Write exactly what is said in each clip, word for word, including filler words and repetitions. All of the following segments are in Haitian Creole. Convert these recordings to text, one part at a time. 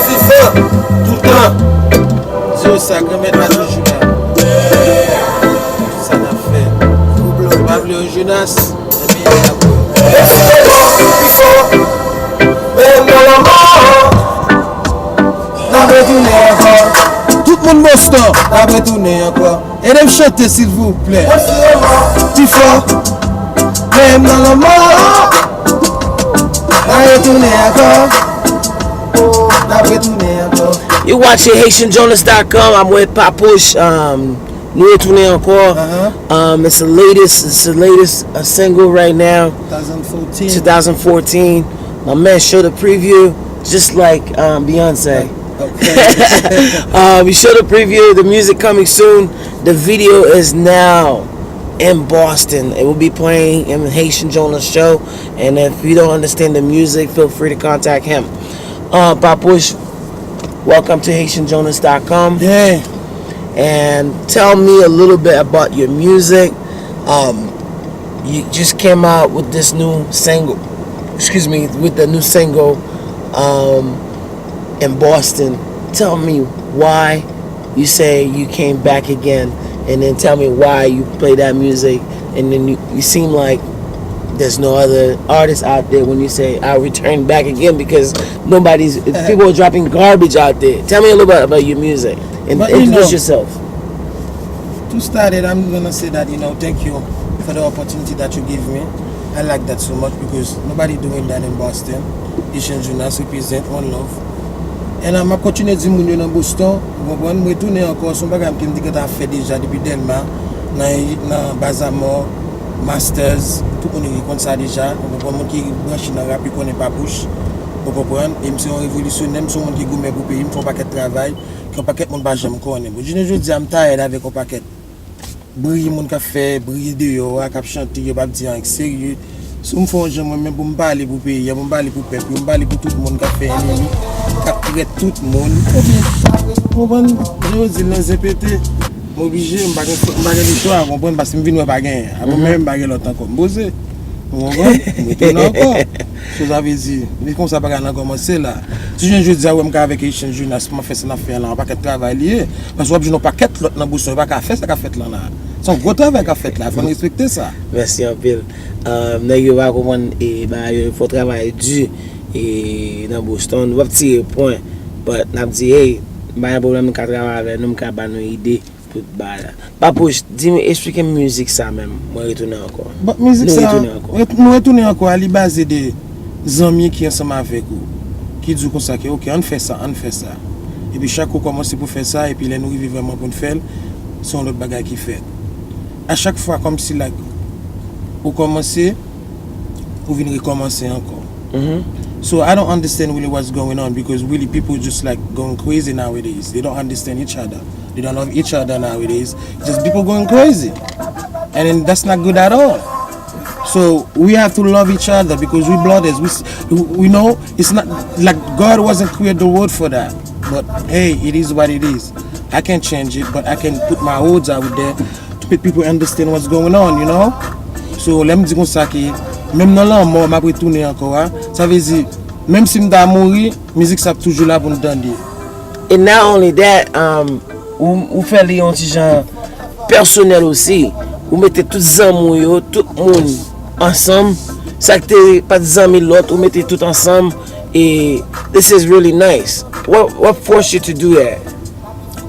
Vivan toutan. Di yo sa, Granmèt la toujou la. Sa n ap fè? Ou pa vle yon Jonas? Ebyen, y ap wè. Pi fò, pi fò. Menm nan lanmò, n ap retounen ankò. Tout moun Boston, n ap retounen ankò. Ede m chante, silvouplè. Pi fò. Menm nan lanmò, n a retounen ankò. N a retounen ankò. You watching Haitian Jonas dot com. I'm with Papouche. Um, nou retounen ankò. Uh-huh. Um, it's the latest, it's the latest uh, single right now. Two thousand fourteen. Two thousand fourteen. My man showed a preview, just like um, Beyonce. Okay. Um, you showed a preview. The music coming soon. The video is now in Boston. It will be playing in Haitian Jonas show. And if you don't understand the music, feel free to contact him. Uh, Papouche, welcome to Haitian Jonas dot com. Yeah. And tell me a little bit about your music. Um, you just came out with this new single, excuse me, with the new single um, in Boston. Tell me why you say you came back again, and then tell me why you play that music, and then you, you seem like there's no other artist out there when you say I return back again because nobody's people are dropping garbage out there. Tell me a little bit about your music and But, you introduce know, yourself. To start it, I'm gonna say that, you know, thank you for the opportunity that you give me. I like that so much because nobody doing that in Boston. Haitian Jonas represent one love. And um, m ap kontinye di moun yo nan Boston, ou konprann, m retounen ankò, se yon bagay ke m te gentan ap fè deja depi Dèlma, nan, nan Bazamò, Masters, tout moun yo konn sa deja, ou konprann, moun ki branche nan rap, yo konnen Papouche, ou konprann, e m se yon revolisyonè, m se yon moun ki goumen pou peyi m, fè yon pakèt travay, ke yon pakèt moun pa janm konnen. Bon, jounen jodi a, m tayèd avèk yon pakèt bri moun k ap fè, bri deyò a, k ap chante, yo p ap di anyen k serye. Si m fè yon jan mwen menm pou m pale pou peyi a, pou m pale pou pèp yo, m pale pou tout moun k ap fè enemi, k ap trèt tout moun. Ebyen, ou konprann, jan yo di l nan zen pete, m oblije, m pa gen, m pa gen lechwa, ou konprann, paske m vin wè pa genyen. Apre mwen menm, m pa gen lòt ankò. M poze. Ou konprann? M retounen ankò. So sa vle di, li konsa bagay lan kòmanse la. Si jounen jodi a, ou wè m ka avèk Haitian Jonas, m ap fè sa n ap fè an la, yon pakèt travay li ye. Paske w ap jwenn yon pakèt lòt nan Boston, yo pa ka fè sa k ap fèt lan la. Se yon gwo travay k ap fèt la, fò n respekte sa. Mèsi anpil. Um, nèg yo pa konprann e bagay yo, fò travay di e nan Boston, w ap tire pwen. But n ap di, hey, m pa gen pwoblèm, m ka travay avè nou, m ka ba nou ide. Tout bagay la. Papouche, di m, eksplike m mizik sa menm. Mwen retounen ankò. Bon, mizik Nou sa, retounen ankò. ret- nou retounen ankò a, li baze de zanmi ki ansanm avèk ou, ki di w konsa ke, ok, ann fè sa, ann fè sa. Epi chak ou kòmanse pou fè sa, epi lè nou rive vrèman pou n fè l, se yon lòt bagay ki fèt. A chak fwa, kòmsi, like, ou kòmanse, ou vin rekòmanse ankò. So I don't understand really what's going on because really people just like going crazy nowadays. They don't understand each other. They don't love each other nowadays. Just people going crazy. And then that's not good at all. So we have to love each other because we brothers. We, s- we know it's not like God wasn't create the world for that. But hey, it is what it is. I can't change it, but I can put my words out there to make people understand what's going on, you know? So, lè m di konsa ke, menm nan lanmò, m ap retounen ankò a. Sa vle di, menm si m ta mouri, mizik sa ap toujou la pou n tande. And not only that, um, ou, ou fè li yon ti jan pèsonèl osi. Ou mete tout zanmi w yo, tout moun ansanm. Sa k te pa t zanmi lòt, ou mete tout ansanm. E this is really nice. What, what forced you to do that?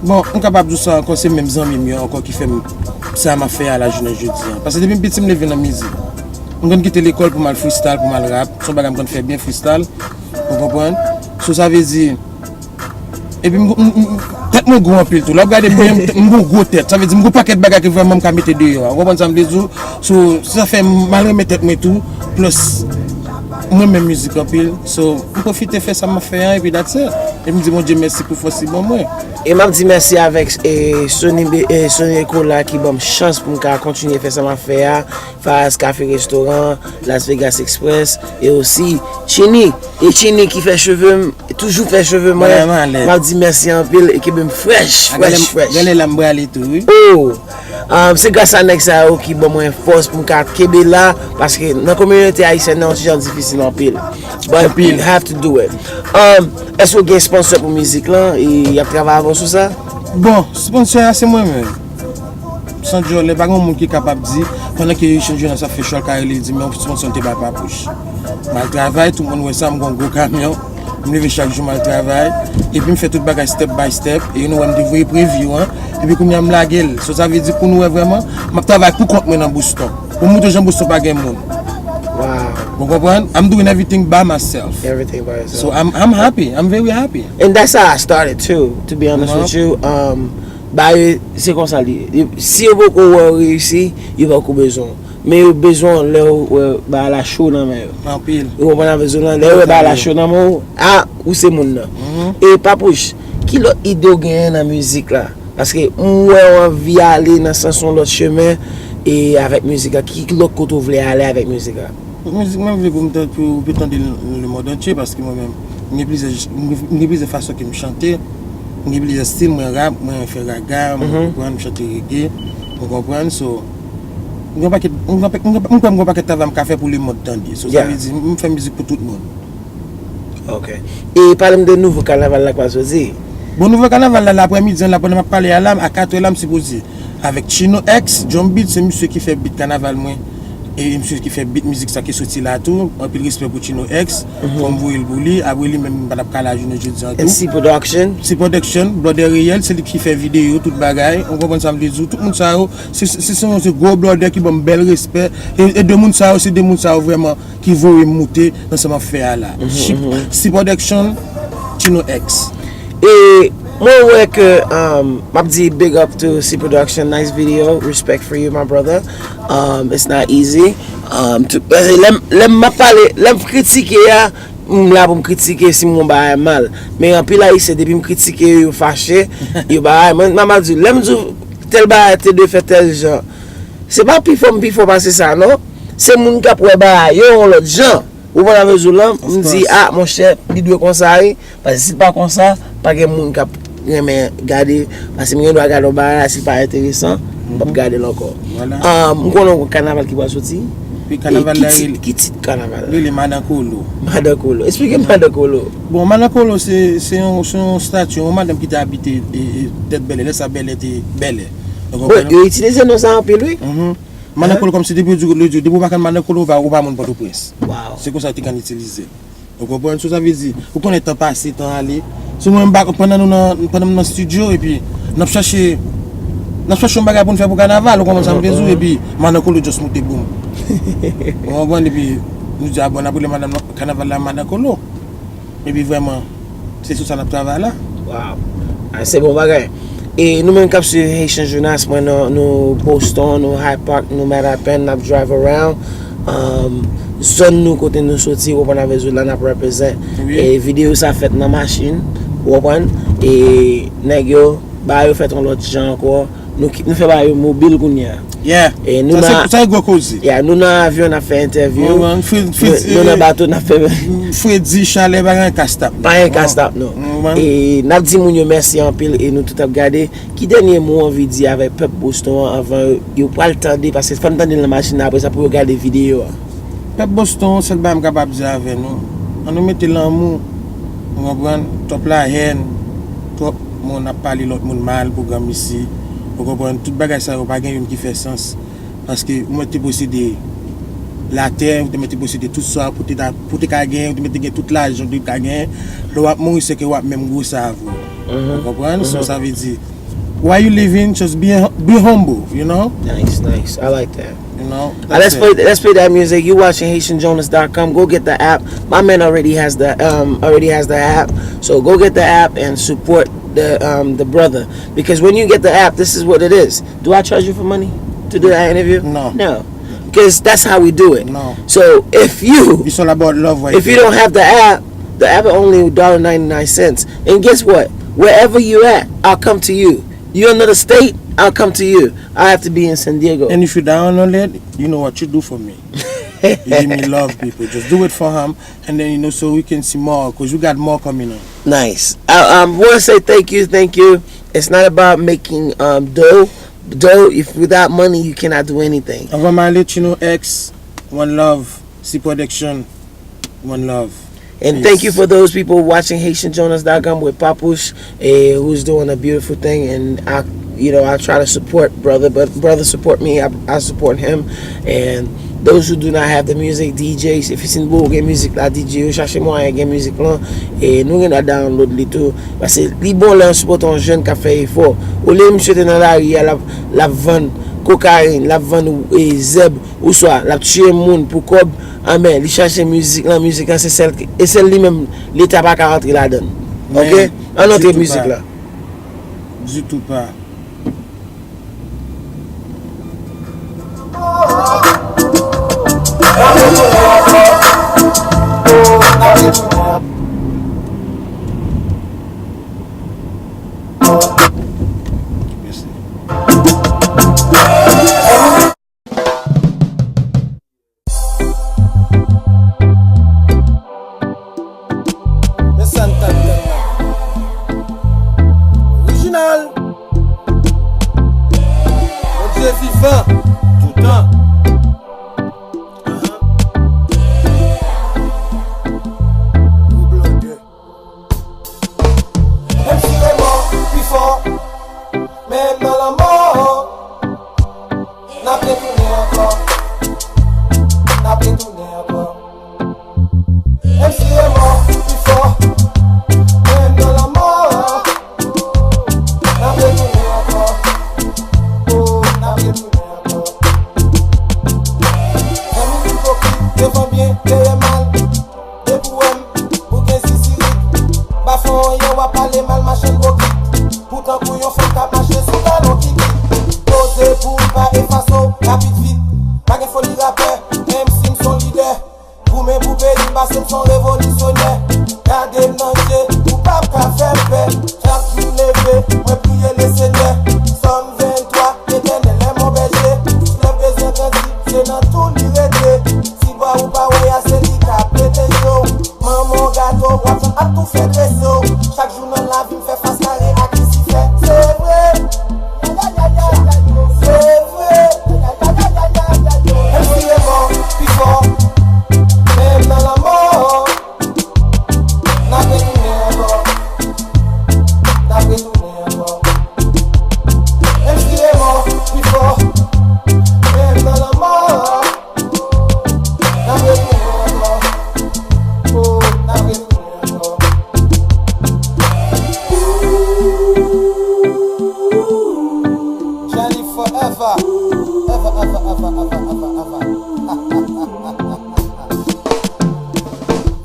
Bon, m kapab di w sa ankò, se menm zanmi m yo ankò ki fè m sa m ap fè a la jounen jodi a. Paske depi m piti, m leve nan mizik. M konn kite lekòl pou m al freestyle, pou m al rap. Se yon bagay m konn fè byen, freestyle. Ou konprann? So, sa vle di, epi m, m, m, tèt mwen gwo anpil tou. Lè w ap gade mwen, m, m gon gwo tèt. Sa vle di, m gon pakèt bagay ke vrèman m ka mete deyò a. Ou konprann sa m vle di w? So, sa fè m mal renmen tèt mwen tou. Plus, mwen renmen mizik anpil. So, m pwofite fè sa m ap fè a, epi that's it. Epi m di Bondye mèsi pou fòs li ban mwen. E m ap di mèsi avèk e, Sony, Be- e, Sony Echo la ki ban m chans pou m ka kontinye fè sa m ap fè a. Faraz Cafe Restaurant, Las Vegas Express, e osi Chini. E Chini ki fè cheve m, toujou fè cheve mwen. Bagay malè. M ap di mèsi anpil e kenbe m fresh, fresh, fresh. Gade la m prale tou, wi. Oh! Um, se gras a nèg sa yo ki ban mwen fòs pou m ka kenbe la, paske nan kominote ayisyèn nan, yon ti jan difisil anpil. But you have to do it. Um, èske w gen sponsor pou mizik lan e y ap travay avè w sou sa? Bon, sponsor a se mwen menm. San djòlè, pa gen moun ki kapab di, pandan ke Haitian Jonas ap fè show, l ka rele, l di, men yon sponsor m te bay Papouch. M al travay, tout moun wè sa, m gen yon gwo kamyon. M leve chak jou, m al travay. Epi m fè tout bagay step by step. E nou wè m te voye preview an. Epi kounye a m lage l. So sa vle di pou nou wè vrèman, m ap travay pou kont mwen nan Boston. Pou m montre jan Boston pa gen moun. Wow. Ou konprann? I'm doing everything by myself. Everything by yourself. So I'm, I'm happy. I'm very happy. And that's how I started too, to be honest with you. Um, ba yo, se konsa li ye. Si yo poko wè w reyisi, yo poko bezwen w. Men yo bezwen w lè w wè bagay la cho nan men yo. Anpil. Ou konprann sa m vle di w lan? Lè yo wè bagay la cho nan men w, a, ou se moun nan. E Papouch, ki lòt ide w genyen nan mizik la? Paske m wè w anvi ale nan sans yon lòt chemen e avèk mizik la. Ki lòt kote w vle ale avèk mizik la? Mizik mwen vle pou m tande, pou, pou tande l nan le monde entier, paske mwen menm, m gen plizyè, m gen plizyè fason ke m chante, m gen plizyè stil, mwen rap, mwen fè raga, mwen konprann, m chante reggae, ou konprann, so, m gen pakèt, m gen, m gen, m kwè m gen pakèt travay m ka fè pou le monde tande, so sa vle di, m fè mizik pou tout moun. Ok. E pale m de nouvo kanaval la k pral soti. Bon, nouvo kanaval la, laprèmidi an la, pandan m ap pale a la, a katrè la, m sipoze avèk Chino X, Drum Beat, se misye ki fè beat kanaval mwen. E misye ki fè beat mizik sa ki soti la tou. Anpil respè pou Chino X. Fò m voye l pou li. Apre li menm, m pa t ap ka la jounen jodi an tou. M C Production. M C Production, blòdè reyèl, se li ki fè videyo, tout bagay. Ou konprann sa m vle di w? Tout moun sa yo, se, se, se, se gwo blòdè ki ban m bèl respè. E, e de moun sa yo, se de moun sa yo vrèman ki voye m moute nan sa m ap fè a la. M C Production, Chino X. E mwen wè ke, um, m ap di big up to C Production, nice video, respect for you, my brother. Um, it's not easy. Um, to, lè m, lè m ap pale, lè m kritike a, m la pou m kritike si m wè yon bagay mal. Men anpil Ayisyen, depi m kritike yo, yo fache, yo bagay. Mwen, m ap di, lè m di w tèl bagay te dwe fè tèl jan, se pa pifò m pifò pase sa, non. Se moun k ap wè bagay yo yon lòt jan. Ou konprann sa m vle di w lan? M di, a, monchè, li dwe konsa, wi. Paske si l pa konsa, pa gen moun k ap renmen gade. Paske m gen dwa gade yon bagay la, si l pa enteresan, m p ap gade l ankò. Vwala. Ah, m konnen yon kanaval ki pral soti. Epi kanaval la rele, ki tit kanaval la? Rele Madan Kolo. Madan Kolo. Eksplike Madan Kolo. Bon, Madan Kolo se, se yon, se yon estati, yon madanm ki te abite e, e, tèt Bèlè, lè sa Bèlè te Bèlè. Ou konprann? Yo itilize non sa anpil, wi. Madan Kolo, kòmsi depi yo di, yo di, depi w pa konn Madan Kolo, ou pa, ou pa moun Pòtoprens. Wow. Se konsa yo te konn itilize. Ou konprann? So sa vle di, ou konnen tan pase, tan ale. So mwen, m pa, pandan nou nan, pandan m nan estidyo, epi n ap chache, n ap chache yon bagay pou n fè pou kanaval, ou konprann sa m vle di w, epi Madan Kolo just moute boum. Ou konprann? Epi nou di, a bon, n ap rele madanm nan, kanaval la Madan Kolo. Epi vrèman, se sou sa n ap travay la. Wow. Ah, se bon bagay. E nou menm k ap swiv Haitian Jonas, mwen nou, nou Boston, nou Hyde Park, nou Manhattan, n ap drive around. Um, zòn nou kote nou soti, ou konprann avè zòn la n ap represent. Wi. E videyo sa fèt nan machin, ou konprann? E nèg yo, ba yo fèt yon lòt jan ankò. Nou, ki- nou fè bagay yo mobil kounye a. Yeah. E nou Sa se, nan- sa se gwo koze. Yeah, nou nan avyon, n ap fè entèvyou. Ou konprann? Fredi, Nou, nou nan bato, n ap fè. Fredi, chalè, pa gen kastap. Pa gen kastap, non. Ou konprann? E n ap di moun yo mèsi anpil e nou tout ap gade. Ki dènye mo w anvi di avèk pèp Boston an avan yo, yo pral tande, paske fò n tande l nan machin nan, apre sa pou yo gade videyo a? Pèp Boston, sèl bagay m kapab di avè nou, ann nou mete lanmou, ou konprann, twòp lahèn, twòp moun ap pale lòt moun mal pou granmesi, ou konprann, tout bagay sa yo pa gen youn ki fè sans, paske ou mèt te posede latè, ou te mèt te posede tout sa, pou te ta, pou te ka genyen, ou te mèt te gen tout lajan, ou te ka genyen, lè w ap mouri, se ke w ap menm gwo sa avè w. Ou konprann? So, sa vle di, while you living, just be, be humble, you know? Nice, nice. I like that. You know? Uh, let's play. Let's play that music. You watching Haitian Jonas dot com. Go get the app. My man already has the um already has the app. So go get the app and support the um the brother, because when you get the app, this is what it is. Do I charge you for money to do that interview? No. No. Because that's how we do it. No. So if you It's all about love right if you there. Don't have the app, the app is only dollar ninety nine cents. And guess what? Wherever you at, I'll come to you. You another state, I'll come to you. I have to be in San Diego. And if you down on that, you know what you do for me. You give me love, people. Just do it for him, and then, you know, so we can see more, 'cause we got more coming up. Nice. I um, want to say thank you, thank you. It's not about making um dough, Though, if without money, you cannot do anything. Anvan m ale, Chino X, one love, C Production, one love. And thank you for those people watching Haitian Jonas dot com with Papouche, eh, who's doing a beautiful thing. And I, you know, I try to support brother, but brother support me, I, I support him. And those who do not have the music, D Js, if it's in Bobo gen mizik la, D J yo chache mwayen gen mizik lan, e nou gen dwa download li tou. Paske li bon lè w sipòte yon jèn k ap fè efò. Olye misye te nan lari a, l ap, l ap vann kokayin, l ap vann, e, zèb, oswa l ap tiye moun pou kòb, anben, li chache mizik lan, mizik lan se sèl, e sèl li menm, Leta pa ka rantre ladan l. Ok? Ann antre mizik la. Ditou pa. Men sa n t ap tann la. Orijinal. Bondye vivan toutan. Menm si remò pi fò, menm nan lanmò, n ap retounen ankò. N ap retounen ankò. Menm si remò pi fò, menm nan lanmò, n ap retounen ankò. Oh, n ap retounen ankò. Zanmi m ipokrit, devan byen, dèyè mal. Depi w wè m, ou gen zizirit. M pa fè w anyen, w ap pale mal, machann bokit. Ou tankou yon fanm k ap mache sou talon kikit. Poze pou m pa efase w rapid vit. Pa gen foli rapè, menm si m s on lidè. Goumen pou peyi m, pase m s on revolisyonè. Gade m nan je, ou p ap ka fè m pè. Chak jou leve, mwen priye Lesenyè. Sòm venntwa, Letènèl est mon berger. Lè m bezwen grandi, se nan tou li rete. Ti bwa ou pa wè a, se li k ap pete je w. Manman gato, w ap jwenn ap tou fè trese w. Chak jou nan lavi m fè fas kare ak Lisifè. Se vre. Se vre. Menm si remò pi fò, menm nan lanmò, n ap retounen ankò. N ap retounen ankò. Menm si remò pi fò, menm nan lanmò, n ap retounen ankò. Oh, n ap retounen ankò. Johnny forever. Ever, ever, ever, ever, ever, ever.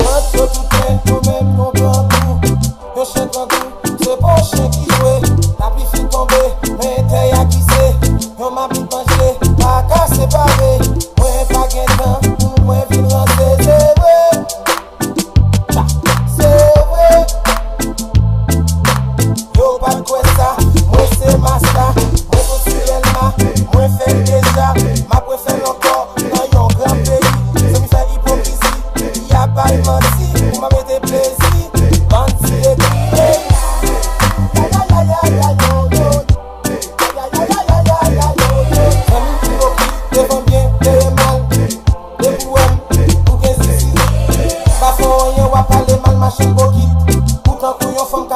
Vant yo tounen, nou menm nou gran kou. Yon chen grangou, se pa yon chen ki jwe. Lapli fin tonbe, men tè a glise. Yon mabit manje, pa ka separe. Mwen pa gen tan pou mwen vin ranse, se vre. Se vre. Yo pa t kwè sa, mwen se masta. Mwen sot sou Dèlma, mwen fè l deja. M ap refè l ankò nan yon gran peyi. Zanmi fè ipokrizi, y ap bay manti. Pou m ap mete plezi, bann ti ekri. Zanmi ipokrit, devan byen, dèyè mal. Depi w wè m, ou gen zizirit. Pa fè w anyen, w ap pale mal, machann bokit. Ou tankou yon fanm